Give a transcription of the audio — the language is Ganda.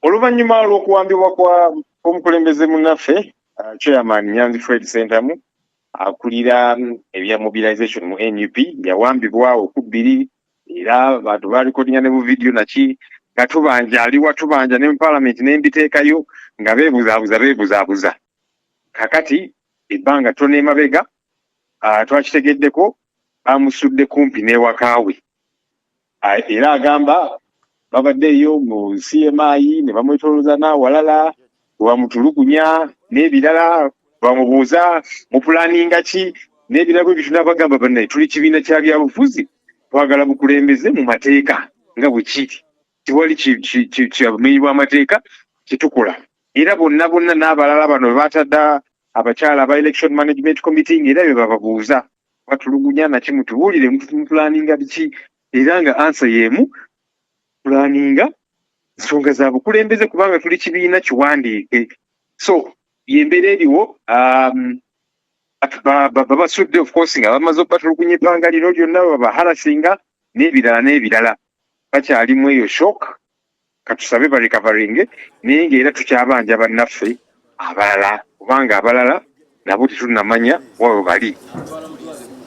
Oluvannyuma lw'okuwambibwa kwa omukulembeze munnaffe Chairman Nyanzi Fred Sentamu akulira ebya mobilization mu NUP, yawambibwa okubbiri era bantu balikodinga ne bu vidiyo naki nga tubanja aliwa, tubanja ne mu parliament ne mbiteekayo nga beebuzaabuza beebuzaabuza. Kakati ebbanga ttono emabega twakitegeddeko bamusudde kumpi n'ewaka we, era agamba babadde eyo mu CMI ne bamwetolooza n'awalala bwebamutulugunya n'ebirala, bamubuuza mupulaninga ki n'ebirala bwe bityo, n'abagamba bannaye tuli kibiina kya byabufuzi, twagala bukulembeze mu mateeka nga bwe kiri, tewali kyabumenyi bw'amateeka kyetukola. Era bonna bonna n'abalala bano be batadde abakyala aba Election Management Committee ng'era bye bababuuza, batulugunya naki, mutubuulire mupulaninga biki, era nga ansa y'emu, pulaninga nsonga za bukulembeze kubanga tuli kibiina kiwandiike. So yembeera eriwo, babasudde of course nga bamaze okubatulugunya ebbanga lino lyonna, babaharasinga n'ebirala n'ebirala, bakyalimu eyo shock. Katusabe barecoveringe, naye ng'era tukyabanja bannaffe abalala kubanga abalala nabo tetunnamanya wawe bali.